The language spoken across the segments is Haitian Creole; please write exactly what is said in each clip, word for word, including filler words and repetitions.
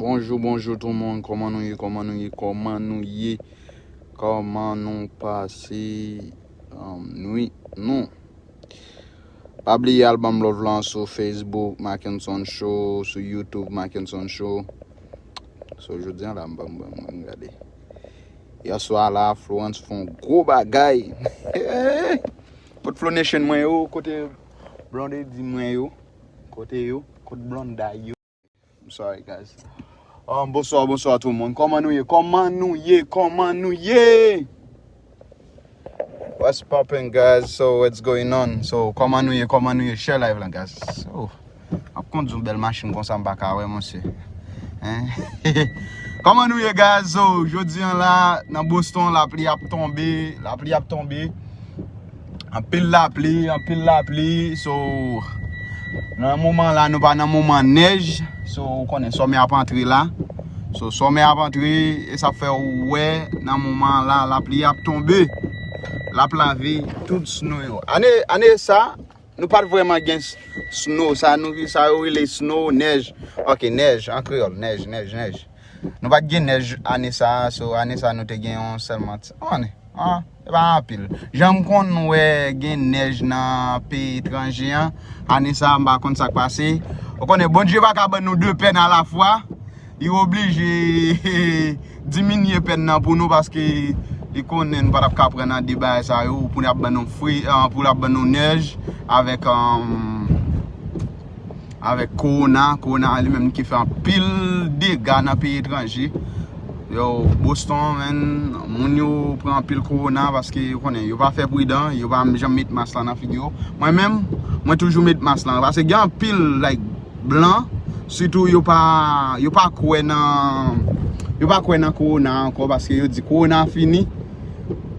Bonjou, bonjou tout moun. Kòman nou ye? Kòman nou ye? Kòman nou ye? Kòman nou pase, um, nwit nou? Pa bliye al ban m love lan sou Facebook, Mackenson Show, sou YouTube, Mackenson Show. So, jodi an la, m, m, m, m gade. Yèswa la, Florence fè yon gwo bagay. Kote Flow Nation mwen yo, kote Blondedy mwen yo, kote yo, kote Blonda yo. I'm sorry, guys. Um, bonswa, bonswa tout moun. Kòman nou ye? Kòman nou ye? Kòman nou ye? What's poppin', guys? So, what's going on? So, kòman nou ye? Kòman nou ye? Share live lan, guys. Oh, m ap kondui yon bèl machin konsa, m pa ka wè, monchè. Hein? Kòman nou ye, guys? So, jodi an la, nan Boston, lapli ap tonbe, lapli ap tonbe. Anpil lapli, anpil lapli. So, nan moman la, nou pa nan moman nèj. So, ou konnen, sòmè ap antre la. So, sòmè ap antre, e sa fè ou wè, nan moman la, lapli ap tonbe. L ap lave tout snow yo. Ane, ane sa, nou pa t vrèman gen s-, snow. Sa nou, sa yo rele snow, nèj. Ok, nèj, an kreyòl, nèj, nèj, nèj. Nou pa t gen nèj ane sa a, so ane sa a nou te gen yon sèlman ti, ane, an, se pa anpil. Jan m konn wè gen nèj nan peyi etranje an, ane sa a m pa konn sa k pase. Ou konnen, Bondye pa ka ban nou de pèn alafwa. Li oblije diminye pèn nan pou nou, paske li konnen nou pa t ap ka pran nan de bagay sa yo pou l ap ban nou fri, an, pou l ap ban nou nèj avèk, an, avèk kowona. Kowona a li menm ki fè anpil dega nan peyi etranje. Yo, Boston, man, moun yo pran anpil kowona paske yo konnen, yo pa fè pridan, yo pa janm met mas la nan figi yo. Mwen menm, mwen toujou met mas la, paske gen anpil, like, blan, sitou yo pa, yo pa kwè nan, yo pa kwè nan kowona ankò, paske yo di kowona fini.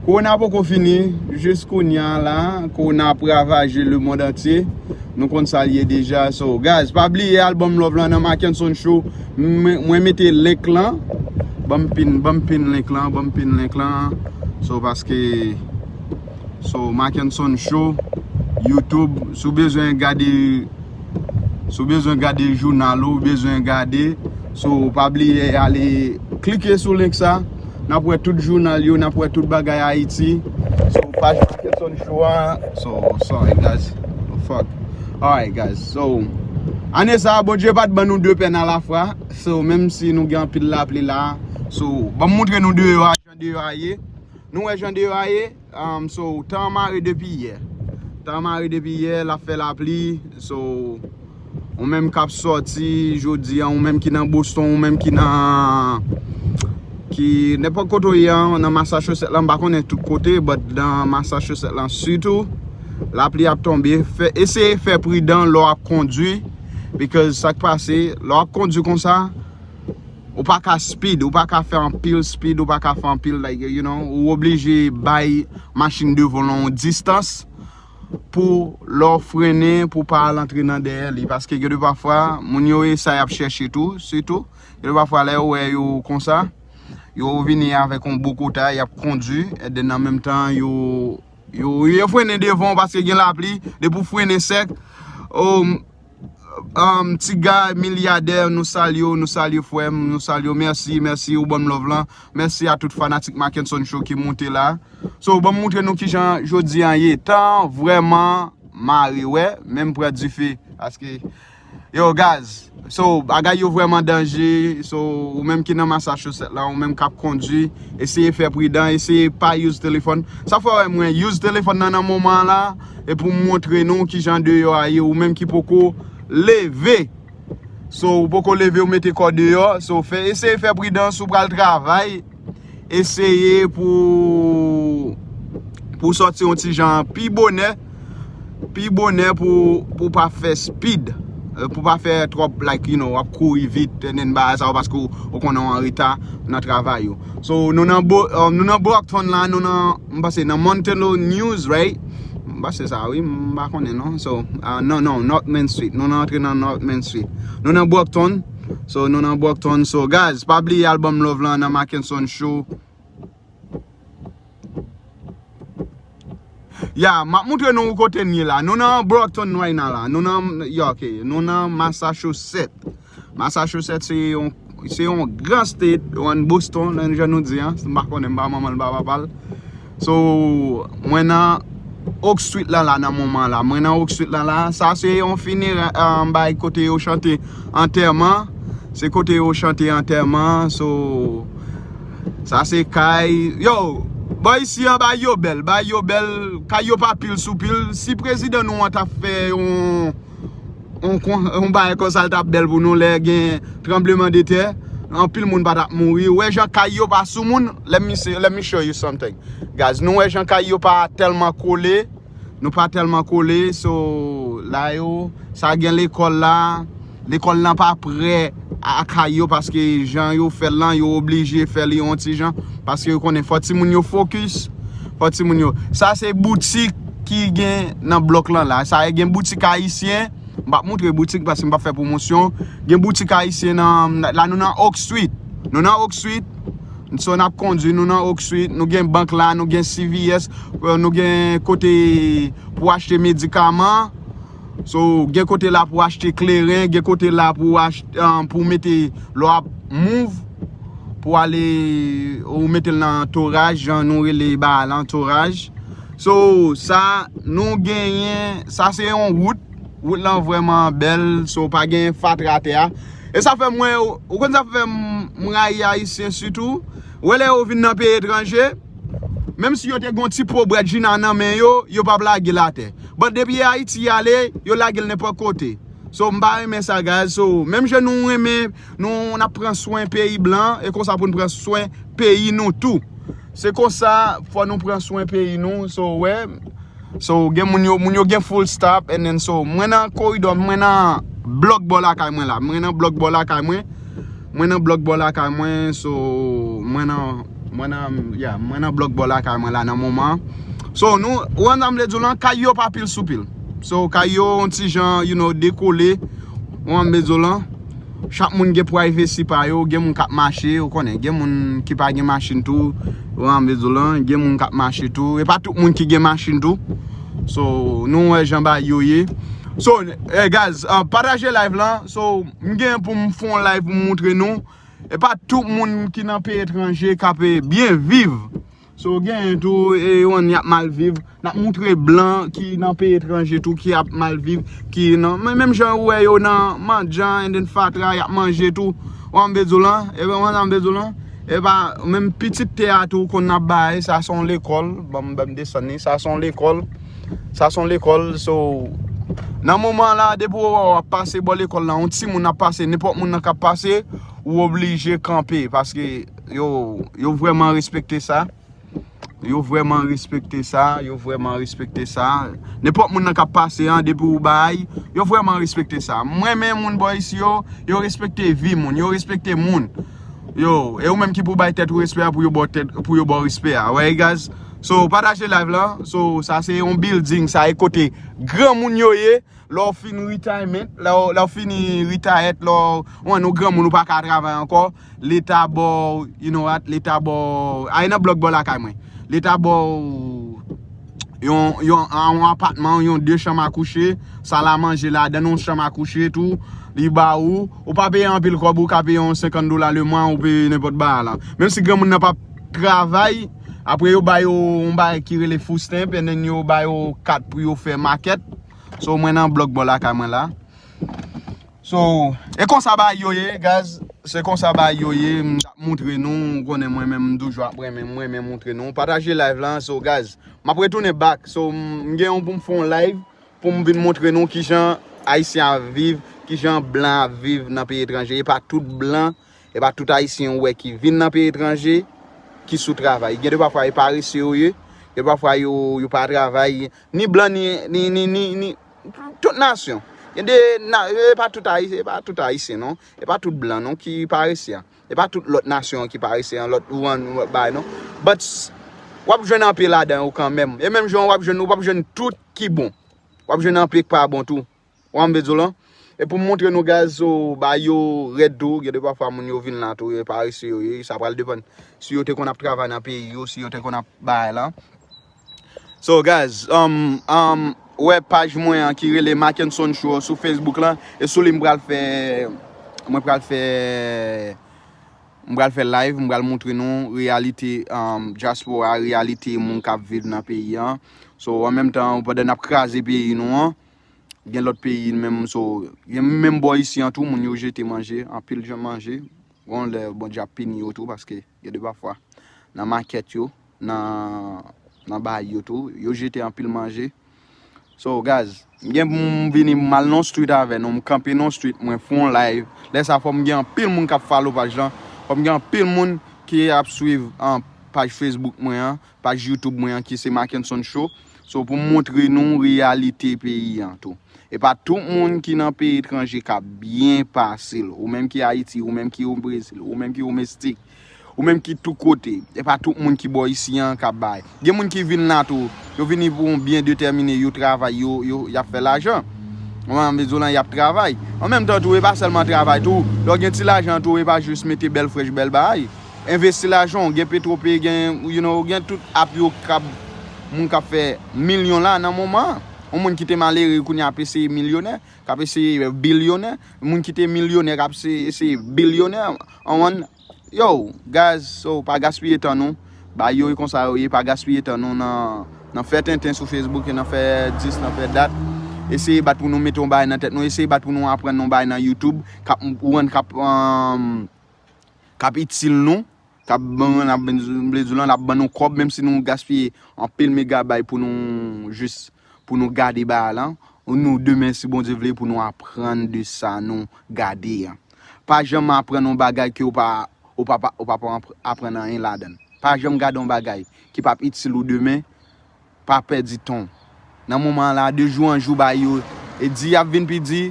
Kowona poko fini, jis kounye a la, kowona ap ravaje lemonn antye. Nou konn sa l ye deja. So, guys, pa bliye al ban m love lan nan Mackenson Show. Mwen, mwen mete link lan. Ban m pin, ban m pin link lan, ban m pin link lan. So, paske, so, Mackenson Show, YouTube, si w bezwen gade Si w bezwen gade jounal ou, ou bezwen gade, so, pa bliye ale klike sou link sa. N ap wè tout jounal yo, n ap wè tout bagay Ayiti. So, paj Mackenson Show a, so, sorry, guys. Fuck. Alright, guys. So, ane sa a, Bondye pa t ban nou de pèn alafwa. So, menm si nou gen anpil lapli la, so, ban m montre nou deyò a, jan deyò a ye. Nou wè jan deyò a ye. Um, so, tan an mare depi yè. Tan an mare depi yè, l ap fè lapli. So, ou menm k ap sòti jodi a, ou menm ki nan Boston, ou menm ki nan, ki nenpòt kote w ye an, nan Massachusetts la, m pa konnen tout kote, but nan Massachusetts la sitou, lapli ap tonbe. Fè, eseye fè pridan lè w ap kondui, because sa k pase, lè w ap kondui konsa, ou pa ka speed, ou pa ka fè anpil speed, ou pa ka fè anpil, like, you know, ou oblije bay machin devan w lan yon distans pou lè w frennen, pou w pa al antre nan dèyè li. Paske gen de pafwa, moun yo e sa y ap chèche tou, sitou. Gen de pafwa, lè yo wè yo konsa, yo vini avèk yon bon kota, y ap kondui, and then an menm tan, yo, yo, yo frennen devan w paske gen lapli, depi w frennen sèk, um, Um, Tiga, milyadè, nou salye w, nou salye frè m, nou salye w. Mèsi, mèsi, ou ban m love lan. Mèsi a tout fanatik Mackenson Show ki moute la. So, ban m montre nou kijan jodi an ye. Tan vrèman mare, wè, menm pran dife. Paske, yo, guys, so, bagay yo vrèman danje. So, ou menm ki nan Massachusetts la, ou menm k ap kondui, eseye fè pridan, eseye pa use telefòn. Sa fè w wè mwen use telefòn nan nan moman an la, e pou m montre nou kijan deyò a ye, ou menm ki poko leve. So, ou poko leve, ou mete kò deyò. So, fè, eseye fè pridan, si w pral travay, eseye pou, pou w sòti yon ti jan pi bonè, pi bonè pou, pou w pa fè speed, eh, pou w pa fè twòp, like, you know, w ap kouri vit, and then bagay sa yo, paske w, ou konnen w an reta nan travay ou. So, nou nan Bo-, um, nou nan Brockton la, nou nan, m panse nan Montello News, right? M panse sa, wi, m pa konnen non. So, ah, non, non, North Main Street. Nou nan antre nan North Main Street. Nou nan Brockton. So, nou nan Brockton. So, guys, pa bliye al ban m love lan nan Mackenson Show. Ya, m ap montre nou kote n ye la. Nou nan Brockton right now la. Nou nan, ya, ok. Nou nan Massachusetts. Massachusetts se yon, Se yon gran state, yon Boston, nan jan nou di an. M pa konnen, m pa manman l, m pa papa l. So, mwen nan Oak Street lan la, nan moman la. Mwen nan Oak Street lan la. Sa se yon finera, um, bay kote yo chante antèman. Se kote yo chante antèman. So, sa se kay. Yo, bò isi an, bay yo bèl. Bay yo bèl. Kay yo pa pil sou pil. Si prezidan nou an t ap fè yon yon, kon- yon bagay konsa, l t ap bèl pou nou lè gen tranblemanntè. Anpil moun pa t ap mouri. Ou wè jan kay yo pa sou moun. Let me see, let me show you something. Guys, nou wè jan kay yo pa tèlman kole. Nou pa tèlman kole. So, la yo, sa gen lekòl la. Lekòl lan pa prè a kay yo paske jan yo fè l lan, yo oblije fè li yon ti jan. Paske yo konnen fò timoun yo fokis. Fò timoun yo. Sa se boutik ki gen nan blòk lan la. Sa gen boutik ayisyen. M p ap moutre boutik paske m p ap fè pwomosyon. Gen boutik ayisyen nan, la nou nan Oak Street. Nou nan Oak Street. So n ap kondui, nou nan Oak Street. Nou gen bank la, nou gen C V S, euh, nou gen kote pou achte medikaman. So, gen kote la pou achte kleren, gen kote la pou achte, um, pou mete lè w ap move, pou ale, ou mete l nan toraj, jan nou rele bagay lan toraj. So, sa, nou genyen, sa se yon wout. Wout lan vrèman bèl, so pa gen fatra atè a. E sa fè mwen, ou konn sa fè m, m rayi Ayisyen sitou. Wè lè yo vin nan peyi etranje, menm si yo te gon ti po brèd Jina nan men yo, yo p ap lage l atè. But depi Ayiti y ale, yo lage l nenpòt kote. So, m pa renmen sa, guys. So, menm jan nou renmen, nou, n ap pran swen peyi blan, e konsa pou n pran swen peyi nou tou. Se konsa, fò nou pran swen peyi nou. So, wè, so, gen moun yo, moun yo gen full stop, and then, so, mwen nan koridò, mwen nan blòk bò lakay mwen la. Mwen nan blòk bò lakay mwen. Mwen nan blòk bò lakay mwen, so, mwen nan, mwen nan, yeah, mwen nan blòk bò lakay mwen la nan moman. So, nou, ou konn sa m vle di w lan, kay yo pa pil sou pil. So, kay yo yon ti jan, you know, dekole. Ou konn sa m vle di w lan. Chak moun gen privacy pa yo, gen moun k ap mache, ou konnen, gen moun ki pa gen machin tou, ou konn sa m vle di w lan, gen moun k ap mache tou, e pa tout moun ki gen machin tou. So, nou wè jan bagay yo ye. So, eh, guys, uh, pataje live lan. So, m gen pou m fè yon live pou m moutre nou. E pa tout moun ki nan peyi etranje k ap, eh, byen viv. So, genyen tou, e, yon y ap mal viv. N ap moutre blan ki nan peyi etranje tou, ki ap mal viv, ki nan, men menm jan ou wè yo nan mandjan, and then fatra, y ap manje tou. Ou konn sa m vle di w lan, e ben, ou konn sa m vle di w lan. E pa, menm pitit tè a tou, konn n ap bay, sa se yon lekòl, ban m, ban m desann li, sa se yon lekòl, sa se yon lekòl, so, nan moman la, depi w wè w ap pase bò lekòl la, yon timoun ap pase, nenpòt moun nan k ap pase, ou oblije kanpe, paske yo, yo vrèman respekte sa. Yo vrèman respekte sa, yo vrèman respekte sa. Nenpòt moun nan k ap pase an, depi ou bay, yo vrèman respekte sa. M renmen moun bò isi yo, yo respekte vi moun, yo respekte moun. Yo, e ou menm ki pou bay tèt ou respè a, pou yo ba w tèt, pou yo ba w respè a. Wè, guys. So, pataje live lan. So, sa se yon building, sa e kote granmoun yo ye. Lè w fin retirement, lè w, lè w fini retire, lè w, ou wè nou granmoun, ou pa ka travay ankò, Leta ba w, you know what, Leta ba w, ay nan blòk bò lakay mwen. Leta ba w yon, yon, yon apatman, yon de chanm a kouche, sal a manje ladan, yon chanm a kouche tou, li ba ou, ou pa peye anpil kòb, ou ka peye yon senkant dola le mwa, ou peye nenpòt bagay la. Menm si granmoun nan p ap travay, apre yo ba yo yon bagay ki rele food stamp, and then yo ba yo kat pou yo fè makèt. So, mwen nan blòk bò lakay mwen la. So, e konsa bagay yo ye, guys. Se konsa bagay yo ye. M t ap moutre nou, ou konnen mwen menm, m toujou ap renmen, m renmen moutre nou. Pataje live lan, so, guys, m ap retounen back. So, m, m gen yon pou m fè yon live pou m vin moutre nou kijan Ayisyen ap viv, kijan blan ap viv nan peyi etranje. E pa tout blan E pa tout Ayisyen ou wè ki vin nan peyi etranje ki sou travay. Gen de pafwa e parese yo ye, gen de pafwa yo, yo pa travay, ni blan, ni, ni, ni, ni, ni tout nasyon. Gen de, na, e pa tout Ayisyen, e pa tout Ayisyen non, e pa tout blan non ki parese an. E pa tout lòt nasyon an ki parese an, lòt ou an, lòt bagay non. But, w ap jwenn anpe ladan yo kanmenm. E menm jan w ap jwenn, ou p ap jwenn tout ki bon. W ap jwenn anpe k pa bon tou. Ou wè m vle di w lan? E pou m montre nou, guys, so, bagay yo rèd tou. Gen de pafwa moun yo vin la tou, e parese yo ye. Sa pral depann si yo te konn ap travay nan peyi yo, si yo te konn ap bagay la. So, guys, um, um, ou wè paj mwen an ki rele Mackenson Show sou Facebook lan. E sou li m pral fè, mwen pral fè m pral fè live, m pral montre nou reyalite, um, dyaspora, reyalite moun k ap viv nan peyi an. So, an menm tan, pandan n ap kraze peyi nou an, gen lòt peyi menm, so, gen menm bò isi an tou, moun yo jete manje, anpil jan manje. Gon lè Bondye ap pini yo tou, paske gen de pafwa, nan makèt yo, nan, nan bay yo tou, yo jete anpil manje. So, guys, m gen pou m vini, m al nan street avè nou, m kanpe nan street, mwen fè yon live. Lè sa, fò m gen anpil moun k ap follow paj lan, fò m gen anpil moun ki ap swiv, an, paj Facebook mwen an, paj YouTube mwen an, ki se Mackenson Show. So, pou m montre nou reyalite peyi an tou. E pa tout moun ki nan peyi etranje k ap byen pase l. Ou menm ki Ayiti, ou menm ki o Brezil, ou menm ki o Meksik, ou menm ki tout kote. E pa tout moun ki bò isi an k ap bay. Gen moun ki vin la tou, yo vini pou yon byen detèmine, yo travay, yo, yo, y ap fè lajan. Mwen, Venezolan, y ap travay. An menm tan tou, e pa sèlman travay tou. Lè w gen ti lajan tou, e pa jis mete bèl frèch, bèl bagay. Envesti lajan w, gen Petro Pay, gen, you know, gen tout app yo k ap, moun k ap fè milyon la nan moman an. Yon moun ki te malere, kounye a ap eseye milyonè, k ap eseye bilyonè. Moun ki te milyonè, k ap se-, eseye bilyonè. An, yo, guys, so, pa gaspiye tan nou. Bagay yo e konsa yo ye, pa gaspiye tan nou nan, nan fè tenten sou Facebook, nan fè dis, nan fè dat. Eseye bat pou nou mete yon bagay nan tèt nou, eseye bat pou nou aprann yon bagay nan YouTube, k ap, ou konprann, k ap, um, k ap itil nou, k ap ban, n ap, m vle di w lan, l ap ban nou kòb, menm si nou gaspiye anpil megabay pou nou jis, pou nou gade bagay lan, nou demen, si Bondye vle, pou nou aprann de sa nou gade an. Pa janm aprann yon bagay ke w pa, w pa, pa, w pa, pa aprann anyen ladan l. Pa janm gade yon bagay ki p ap itil ou demen, pa pèdi tan w. Nan moman an la, de jou an jou, bagay yo, e di y ap vin pi di,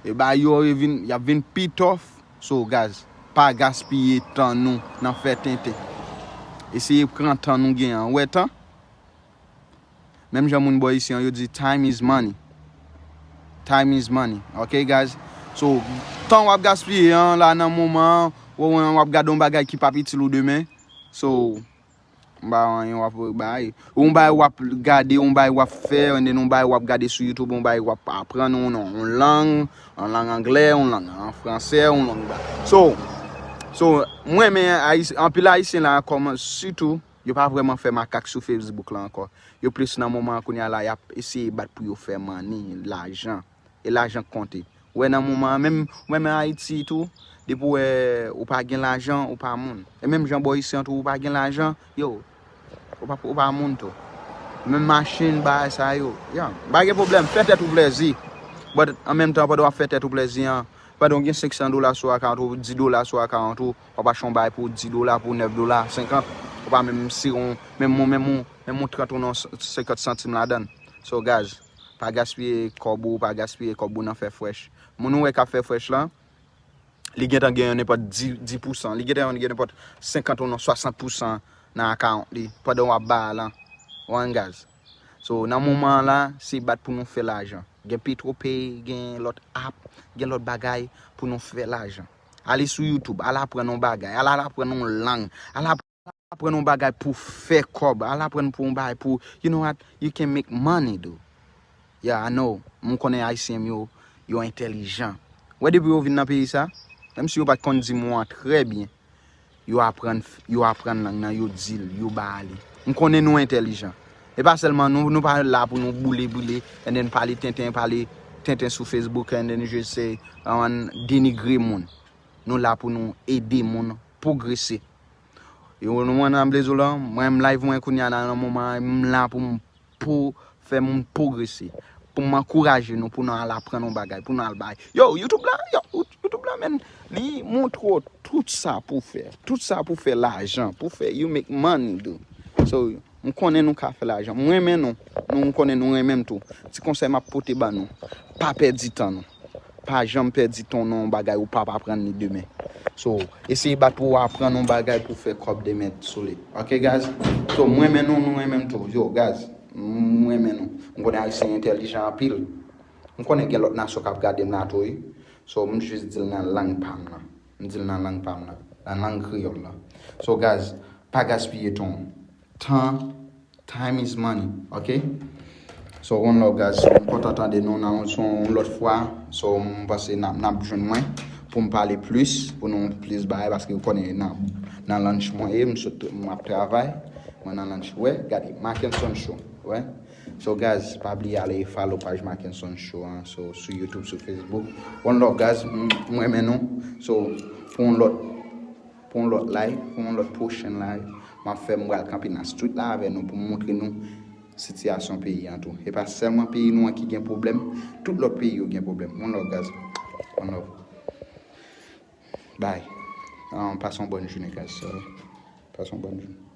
e bagay yo e vin, y ap vin pi tòf. So, guys, pa gaspiye tan nou nan fè tenten. Eseye pran tan nou gen an. Ou wè tan? Menm jan moun bò isi an, yo di, "Time is money." Time is money. Ok, guys? So, tan w ap gaspiye an la nan moman an, ou wè w ap gade yon bagay ki p ap itil ou demen. So, m pa wè anyen w ap bay. Yon bagay w ap gade, yon bagay w ap fè, and then yon bagay w ap gade sou YouTube, yon bagay w ap aprann, yon, yon lang, yon lang anglè, yon lang an fransè, yon lang ba. So, so, mwen, men Ayis-, anpil Ayisyen la, kòman, sitou, yo pa vrèman fè makak sou Facebook la ankò. Yo plis nan moman an kounye a la, y ap eseye bat pou yo fè money, lajan. E lajan k konte. Ou wè nan moman an, menm, ou menm Ayiti tou, depi w wè ou pa gen lajan, ou pa moun. E menm jan bò isi an tou, ou pa gen lajan, yo, ou pa, ou pa moun tou. Menm machin, bagay sa yo, yo, pa gen pwoblèm, fè tèt ou plèzi. But an menm tan, pandan w ap fè tèt ou plèzi an, pandan w gen senk san dola sou akawont ou, dis dola sou akawont ou, w ap achte yon bagay pou dis dola, pou nèf dola senkant, ou pa menm sire yon, menm yon, menm yon, menm yon trant ou non senkant santim ladan l. So, guys, pa gaspiye kòb ou, pa gaspiye kòb ou nan fè frèch. Moun ou wè k ap fè frèch lan, li gentan gen yon nenpòt dis, dis pousan, li gentan gen nenpòt senkant ou non swasant pousan nan akawont li, pandan w ap ba a lan. Ou konprann, guys? So, nan moman an la, se bat pou nou fè lajan. Gen Petro Pay, gen lòt app, gen lòt bagay pou nou fè lajan. Ale sou YouTube, al aprann yon bagay, al, al aprann yon lang, al aprann yon bagay pou fè kòb, al aprann pou yon bagay pou, you know what, you can make money, dude. Yeah, I know. M konnen Ayisyen m yo, yo entèlijan. Wè, depi yo vin nan peyi sa, menm si yo pa t konn di mo an trè byen, yo aprann, yo aprann lang nan, yo di l, yo ba li. M konnen nou entèlijan. E pa sèlman nou, nou pa la pou nou boule, boule, and then pale tenten, pale tenten sou Facebook, and then je sais, an, denigre moun. Nou la pou nou ede moun pwogrese. Yo, nou, mwen, nan Blaze lan, mwen, m live mwen kounye a la, nan moman an, m la pou m pou fè moun pwogrese, pou m ankouraje nou, pou nou al aprann yon bagay, pou nou al bay. Yo, YouTube la, yo, YouTube la, men, li montre w tout sa pou fè. Tout sa pou fè lajan, pou fè, you make money, dude. So, m konnen nou ka fè lajan. M renmen nou. Nou, m konnen nou renmen m tou. Ti konsèy m ap pote ba nou. Pa pèdi tan nou. Pa janm pèdi tan w nan yon bagay ou p ap aprann li demen. So, eseye bat pou w aprann yon bagay pou w fè kòb demen sou li. Ok, guys? So, m renmen nou, nou renmen m tou. Yo, guys, m renmen nou. M konnen Ayisyen entèlijan anpil. M konnen gen lòt nasyon k ap gade m la tou, wi. So, m jis di l nan lang pa m nan. M di l nan lang pa m nan. Nan lang kreyòl la. So, guys, pa gaspiye tan w. Tan, time is money, ok? So, one love, guys. So, m kontan tande nou nan yon son yon lòt fwa. So, m panse n ap, n ap jwenn mwen. pou m pale plis, pou nou plis bagay, paske ou konnen nan, nan launch mwen ye, m sot, m ap travay, mwen nan launch, wè, gade, Mackenson Show, wè. So, guys, pa bliye ale follow paj Mackenson Show an, so, sou YouTube, sou Facebook. One love, guys, m, m renmen nou. So, pou yon lòt, pou yon lòt live, pou yon lòt pwochen live, m ap fè m pral kanpe nan street la avè nou pou m montre nou sitiyasyon peyi an tou. E pa sèlman peyi nou an ki gen pwoblèm, tout lòt peyi yo gen pwoblèm. One love, guys. One love. Bye. Ah, pase yon bòn jounen, guys. Sorry. Pase yon bòn jounen.